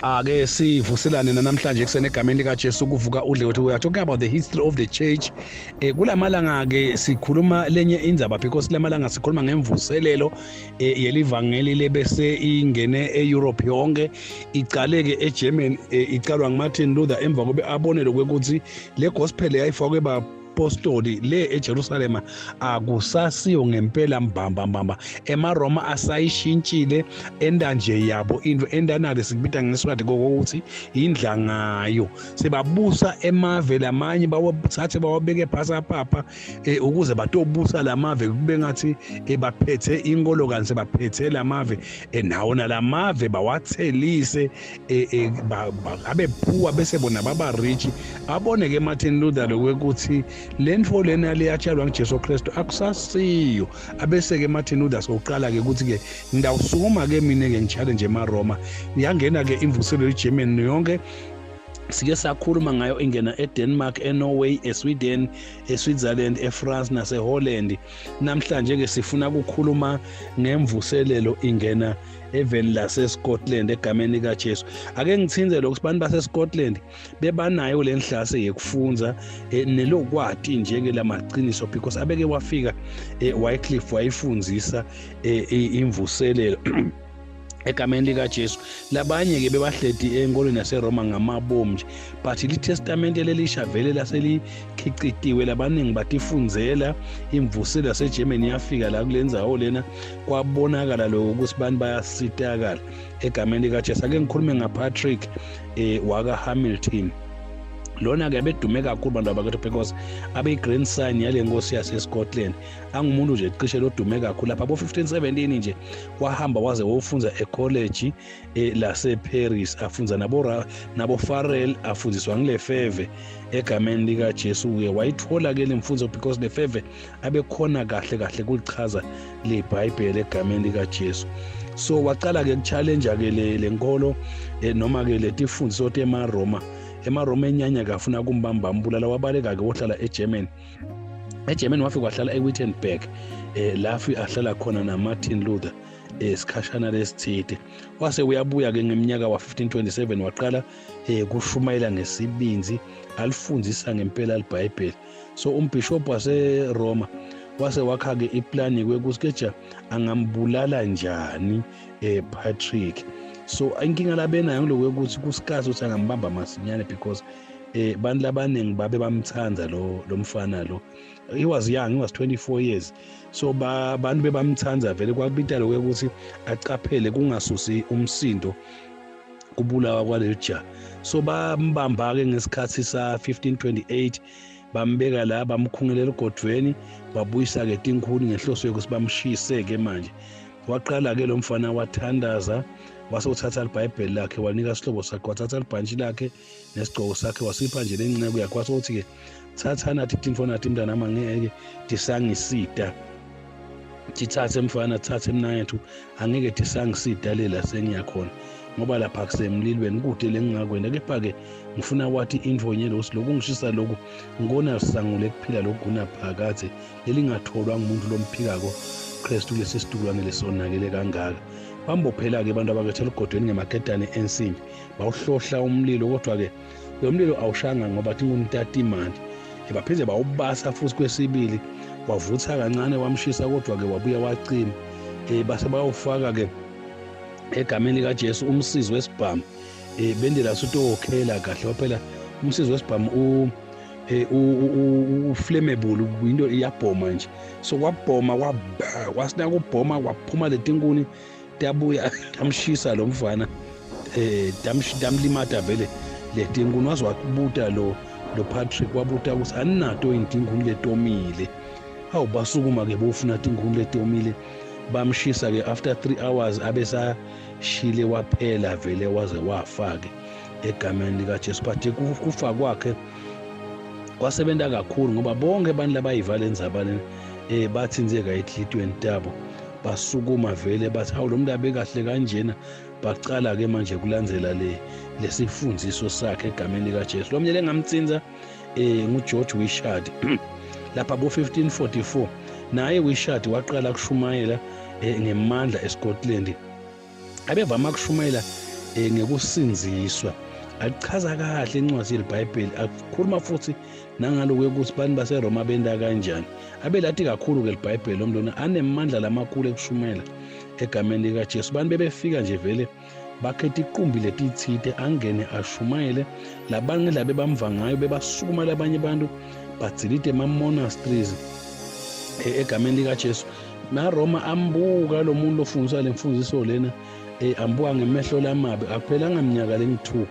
Ake sivuselane namhlanje ekuseni egameni likaJesu kuvuka udle wethu. We are talking about the history of the church. Kulamalanga ke sikhuluma lenye indzaba because lamalanga sikhuluma ngemvuselelo yelivangeli lebese ingene eEurope yonke, icaleke eGermany, icalwa nguMartin Luther emva kobe abone lokuthi le gospel yayifakwe ba apostoli le eJerusalema akusasiyo ngempela mbamba mbamba. EmaRoma asayishintshile enda nje yabo into endanale sikubita ngeSwati kokuthi indlangayo, sebabusa emave lamanye, bawathathe bawabeke phasi apapa ukuze batobusa lamave kube ngathi baphethe inkolo, kanti sebaphethe lamave nawo nalamave bawathelise, abe poor bese bona baba rich. Abone ke Martin Luther lokuthi lentfo lena leyatshalwa nguJesu Kristu akusasiyo. Abese ke Martin Luther soqala ke ukuthi ke ngidawusukuma ke mina ke ngi-challenge emaRoma. Yangena ke imvuselelo eGermany yonke, sike sakhuluma ngayo, ingena eDenmark, eNorway, eSweden, eSwitzerland, eFrance naseHolland. Namhlanje ke sifuna ukukhuluma ngemvuselelo ingena eveni laseScotland egameni likaJesu. Ake ngithinze lokhu, abantu baseScotland bebanayo le nhlase yekufunza nelokwati nje ke lamaqiniso because abeke wafika Wycliffe wayifundzisa imvuselelo egameni likaJesu. Labanye ke bebahleti enkolweni yaseRoma ngamabomu nje, but litestamente lelisha vele laselikhicitiwe, labaningi batifundzela. Imvuselo yaseGermany yafika la kule ndzawo lena, kwabonakala lokho ukuthi bantu bayasitakala egameni likaJesu. Ake ngikhulume ngaPatrick waka Hamilton. Lona ke abedume kakhulu, bantu abakwethu, because abeyi-grandson yale nkosi yase-Scotland, angumuntu nje cishe lodume kakhulu lapha bo-1517 nje. Wahamba waze wofunza ecollege lase-Paris, afunza nabo Farel, afundziswa nguLefebvre egameni likaJesu-ke. Wayithola-ke le mfundzo because Lefebvre abekhona kahle kahle kulichaza lebhayibheli egameni likaJesu. So wacala-ke ku-challenge-ke le nkolo noma-ke letifundiso temaRoma. EmaRoma enyanya kafuna kumbamba ambulala, wabaleka-ke wohlala eGermany. EGermany wafika wahlala eWittenberg, lapho ahlala khona naMartin Luther esikhashana lesithide. Wase uyabuya ke ngeminyaka wa-1527, waqala kushumayela ngesibinzi, alifundisa ngempela libhayibheli. So umbishop waseRoma wase wakha-ke iplani kwekuthi angambulala njani Patrick. So inkinga labenayo ngilokhu ukuthi kusikhathi ukuthi angambamba masinyane because bantu labaningi babe bamthanda lo mfana lo. He was young, he was 24 years, so bantu bebamthanda vele. Kwakubita lokho ukuthi acaphele kungasusi umsindo kubulawa kwaleli jaha. So bambamba-ke ngesikhathi sa-1528, bambeka la, bamkhungelela egodvweni, babuyisa-ke tinkhuni ngenhloso yokuthi bamshise-ke. Manje waqala-ke lo mfana wathandaza, wase uthatha libhayibheli lakhe wanika isihlobo sakhe, wathatha libhantshi lakhe nesigqoko sakhe wasipha nje lenceku yakhe, wase uthi-ke, "Thatha nathi tintfo nathi, mntanami, angeke tisangisida. Tithathe mfana, thathe mnayethu, angeke tisangisida lela sengiyakhona ngoba lapha kusemlilweni, kude lengingakwenda. Kepha-ke ngifuna wathi intfo nye losi lokhu ngishisa lokhu ngikona sangule kuphila lokhu kunaphakadze lelingatholwa ngumuntu lomphikako Kristu kulesi situkulwane lesonakele kangaka." Bambophela-ke abantu abakethe elugodweni ngemaketane ensimbi, bawuhlohla umlilo, kodwa-ke lo mlilo awushanga ngoba tinguntatimandi. Baphinde bawubasa futhi kwesibili, wavutha kancane wamshisa, kodwa-ke wabuya wacima. Base bayawufaka-ke egameni likaJesu umsizi wesibhamu, bendela sutowokhela kahle waphela umsizi wesibhamu u-flammable, into iyabhoma nje. So kwabhoma, kwasina kubhoma, kwaphuma letinkuni, tabuya tamshisa lo mfana, tamlimata vele letinkuni. Waze wabuta lo Patrick, wabuta ukuthi aninato yini tinkuni letomile? Hawu, basukuma ke bofuna tinkuni letomile, bamshisa ke. After 3 hours abesashile waphela vele, waze wafa ke egameni likaJesu. But kufa kwakhe kwasebenza kakhulu ngoba bonke abantu labayiva le ndzaba lena bathinzeka enhlitiyweni tabo, basukuma vele bathi, "Hawu, lo muntu abekahle kanjena." Bacala ke manje kulandzela le lesifundziso sakhe egameni likaJesu. Lo mnye lengamtsinza nguGeorge Wishart lapha bo 1544. Naye Wishart waqala kushumayela ngemandla eScotland. Abevama kushumayela Ngekusindziswa achaza kahle incwadi yeliBhayibheli, akhuluma futhi nangaloko ukuthi bantu baseRoma benta kanjani. Abelati kakhulu-ke liBhayibheli lo mntwana, anemandla lamakhulu ekushumela egameni likaJesu. Bantu bebefika nje vele bakhetha iqumbi letitsite, angene ashumayele. Labantu ngendlela bebamva ngayo bebasukuma labanye abantu badzilite ema-monasteries egameni likaJesu. NaRoma ambuka lo muntu lofundisa le mfundiso lena, ambuka ngemehlo lamabi. Akuphelanga minyaka lengu-2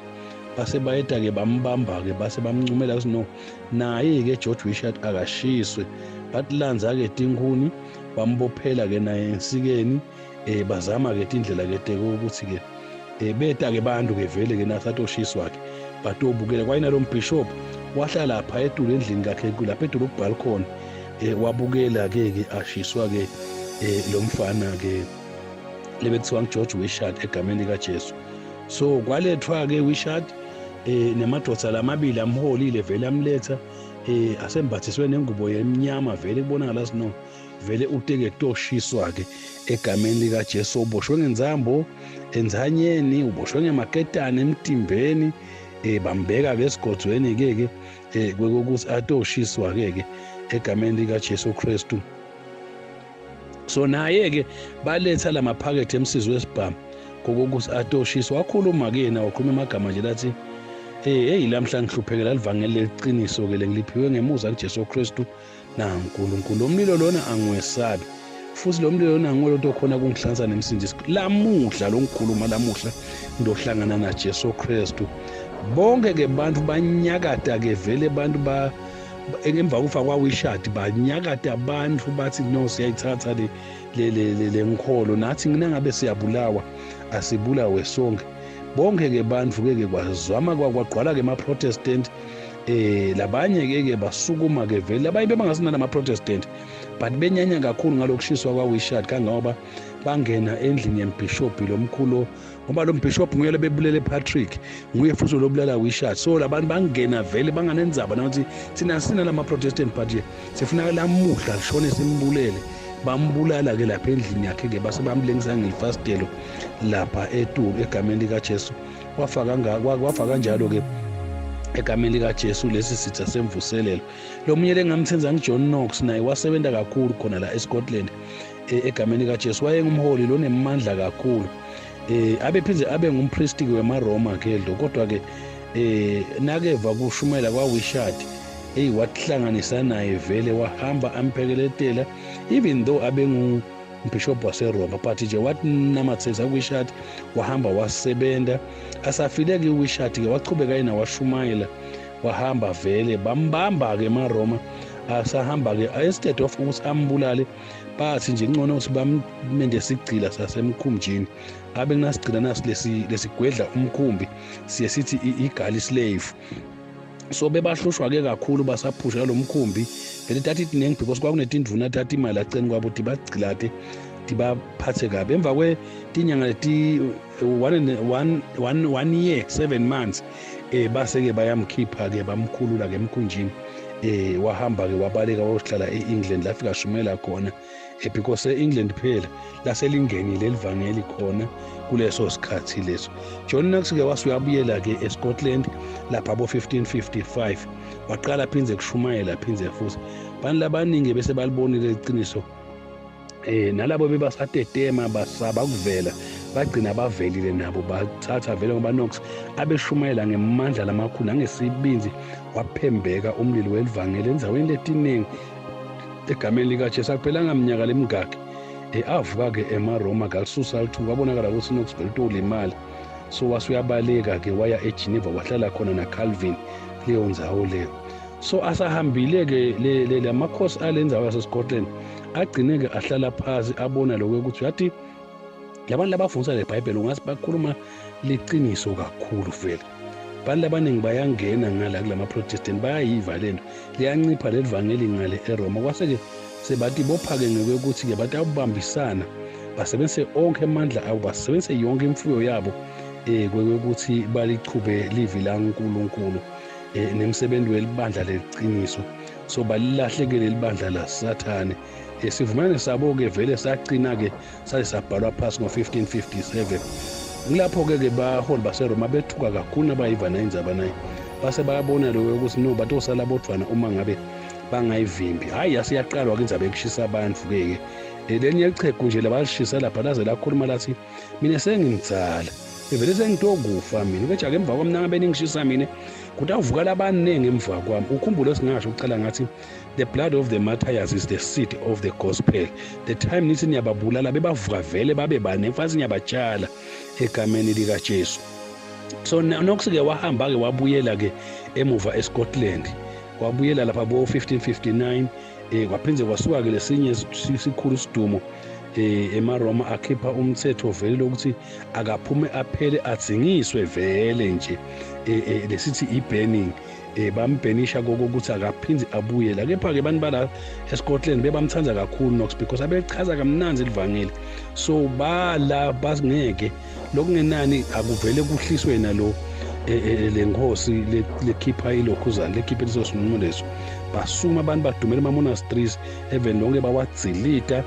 base bayeda-ke bambamba-ke, base bamncumela ukuthi no, naye-ke George Wishart akashiswe. Batilandza-ke tinkhuni, bambophela-ke naye ensikeni. Bazama-ke tindlela-ke tekuthi-ke beta-ke bantu-ke vele-ke nasatoshiswa-ke batobukela. Kwayena lo mbhishobhi wahlala lapha etulu endlini kakhe lapha etulu kubalcony, wabukela-ke ke ashiswa-ke lo mfana-ke lebekuthiwa ngu-George Wishart egameni likaJesu. So kwalethwa-ke Wishart nemadoda lamabili amholile vele, amletha asembathiswe nengubo yemnyama, vele kubonakala sino vele uteke kutoshiswa-ke egameni likaJesu. Uboshwe ngenzambo enzanyeni, uboshwe ngemaketane emtimbeni, bambeka-ke esigodweni-ke ke kwekokuthi atoshiswa-ke ke egameni likaJesu Kristu. So naye-ke baletha lamaphakethe emsizi wesibhamu kokokuthi atoshiswa. Wakhuluma ke yena, wakhuluma amagama nje lathi, "Hey, lamhla ngihluphekela livangeli leliqiniso ke lengiliphiwe ngemusa kuJesu Kristu naNkulunkulu. Lo mlilo lona angiwesabi, futhi lo mlilo lona nguwe lonto okhona kungihlanza nemsindisi. Lamuhla lo ngikhuluma lamuhla ngidohlangana naJesu Kristu." Bonke ke bantu banyakata ke vele, bantu ba emva kufa kwaWishart banyakata abantu bathi, "No, siyayithatha le le le le nkholo nathi, nangabe siyabulawa asibulawe sonke." Bonke ke bantu ke ke kwazwama kwagqwala ke ama-Protestant, labanye ke ke basukuma ke vele, abanye bebangasinana ama-Protestant, but benyanya kakhulu ngalokushiswa kwaWishart, kangangoba bangena endlini yembhishobhi lomkhulu, ngoba lo mbhishobhi nguye lebebulele Patrick, nguye futhi lobulala Wishart. So labantu bangena vele banganenzaba nakuthi thina sina lama-Protestant, but sifuna lamuhla lishone simbulele. Bambulala ke lapha endlini yakhe ke, base bamlengisa ngelifasitelo lapha etulu egameni likaJesu. Wafa kanjalo ke egameni likaJesu lesi sitha semvuselelo. Lo munye lengamthenza ngiJohn Knox, naye wasebenza kakhulu khona la eScotland egameni likaJesu. Wayengumholi lonemandla kakhulu, abe phindze abe ngumpristi wemaRoma ke lo, kodwa ke nakeva kushumela kwaWishart, hey, wathlanganisa naye vele, wahamba amphekeletela, even though abengu umbhishobhi waseRoma, but nje wathi namatheza kuWishart, wahamba wasebenza. Asafile-ke uWishart ke, wachubeka yena washumayela, wahamba vele. Bambamba-ke emaRoma asahamba-ke, instead of ukuthi ambulale, bathi nje ngcono ukuthi bamende sigcila sasemkhunjini, abe kunasigcila nasi lesigwedla umkhumbi, siye sithi i-galley slave. So bebahlushwa-ke kakhulu basaphusha lo mkhumbi vele, tathi tiningi because kwakunetindvuna tathi imali aceni kwabo tibagcilate tibaphathe kabi. Emva kwetinyanga leti 1 year 7 months, base-ke bayamkhipha-ke, bamkhulula-ke emkhunjini. Wahamba-ke wabaleka wayohlala e-England, lafika shumela khona, because e-England phela laselingenile elivangeli khona kuleso sikhathi leso. John Knox-ke wase uyabuyela-ke eScotland lapha bo-1555, waqala phindze kushumayela phindze futhi. Bantu labaningi bese balibonile iqiniso, nalabo bebasatetema basaba kuvela, bagcina bavelile nabo, bathatha vele, ngoba Knox abeshumayela ngemandla lamakhulu nangesibinzi. Waphembeka umlilo welivangeli endzaweni letiningi egameni likaJesu. Akuphelanga minyaka lemingaki, avuka-ke emaRoma galisusa lithuba, kwabonakala ukuthi Knox vele utolimala, so wase uyabaleka-ke waya eGeneva, wahlala khona naCalvin kuleyo ndzawo leyo. So asahambile-ke lamakhosi ale ndzawo yaseScotland, agcine-ke ahlala phasi, abona lokho ukuthi yathi labantu labafundisa le bhayibheli ungathi bakhuluma liqiniso kakhulu vele. Abantu abaningi bayangena ngala kulama-Protestant, bayayiva lento, liyancipha leli vangeli ngale eRoma. Kwase-ke sebathi bopha-ke ngekuthi-ke batawubambisana, basebenzise onke amandla abo, basebenzise yonke imfuyo yabo kwekuthi balichube livi laNkulunkulu nemsebenzi welibandla leliciniso, so balilahlekele libandla laSathane. Sivumelwano sabo-ke vele sagcina-ke saze sabhalwa phasi ngo-1557. Ngilapho-ke ke baholi baseRoma bethuka kakhulu nabayiva nayo indzaba naye, base bayabona loyo ukuthi no, batosala bodvwana uma ngabe bangayivimbi. Hhayi, yasiyaqalwa-ke indzaba yokushisa abantu-ke ke. Lenye lichegu nje labalishisa lapha laze lakhuluma lathi, mina sengimdzala, ngivele sengitokufa mina, kejake emva kwami nangabe ningishisa mina kutawuvuka labaningi emva kwami. Ukhumbule singasho ukucala ngathi the blood of the martyrs is the seed of the gospel. The time nithi niyababulala bebavuka vele babe bane, mfazi niyabatshala egameni likaJesu. So Knox-ke wahamba-ke wabuyela-ke emuva eScotland, wabuyela lapha bo 1559. Kwaphinde kwasuka-ke lesinye sikhulu sidumo emaRoma akhipha umthetho vele lokuthi akaphume aphele adzingiswe vele nje, lesithi i-burning. Bambhenisha kokuthi akaphindi abuyela. Kepha-ke abantu bala eScotland bebamthanda kakhulu Knox because abechaza kamnanzi livangeli, so bala bangeke lokungenani akuvele kuhliswe nalo le nkosi lekhipha ilokhuzana lekhipha leso sinqumo leso. Basuma abantu badumela ama-monasteries even lonke bawadzilita,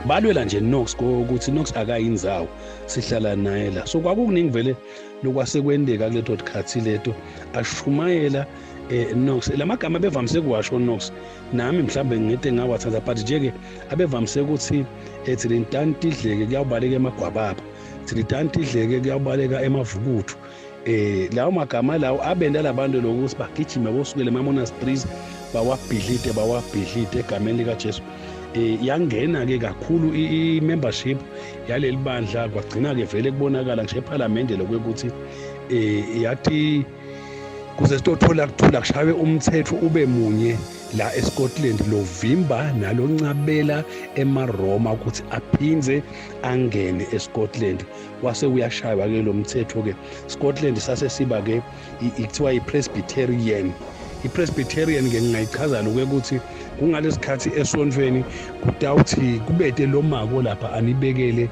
balwela nje Knox ukuthi Knox akayinzawo, sihlala naye la. So kwakukuningi vele lokwasekwendeka kuleto tikhathi leto ashumayela Knox. Lamagama abevamise kuwasho Knox, nami mhlambe ngingete ngawathatha, but nje-ke abevamise ukuthi ethi lintantidleke kuyawubaleka emagwababa, thilitantidleke kuyawubaleka emavukuthu. Lawo magama lawo abenda labantu lokuthi bagijime bosukele ema-monasteries bawabhidlite egameni likaJesu. Yangena ke kakhulu i-membership yaleli bandla, kwagcina ke vele kubonakala ngisho ephalamende lokuthi yathi kuze sitothola kuthula kushaywe umthetho ube munye la eScotland lovimba naloncabela emaRoma ukuthi aphindze angene eScotland. Wase uyashaywa ke lo mthetho ke, Scotland sase siba ke ikuthiwa iPresbyterian. IPresbyterian ke ngingayichaza lokho ukuthi kungalesikhathi esontweni kutawuthi kubete lomako lapha anibekele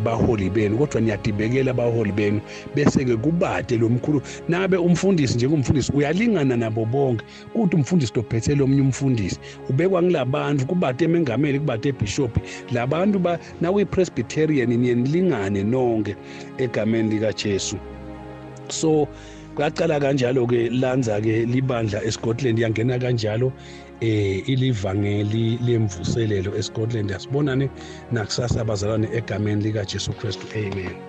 baholi benu, kodwa niyadibekela abaholi benu, bese ke kubade lo mkhulu nabe umfundisi njengomfundisi uyalingana nabo bonke. Kuthi umfundisi lophethe lomnye umfundisi ubekwa ngilabantu, kubade emengameli, kubade ebishop, labantu ba nakuyi-Presbyterian niyenilingane nonke egameni likaJesu. So kwaqala kanjalo-ke lanza-ke libandla eScotland, yangena kanjalo ilivangeli lemvuselelo eScotland. Asibonane nakusasa bazalwane egameni likaJesu Kristu, amen.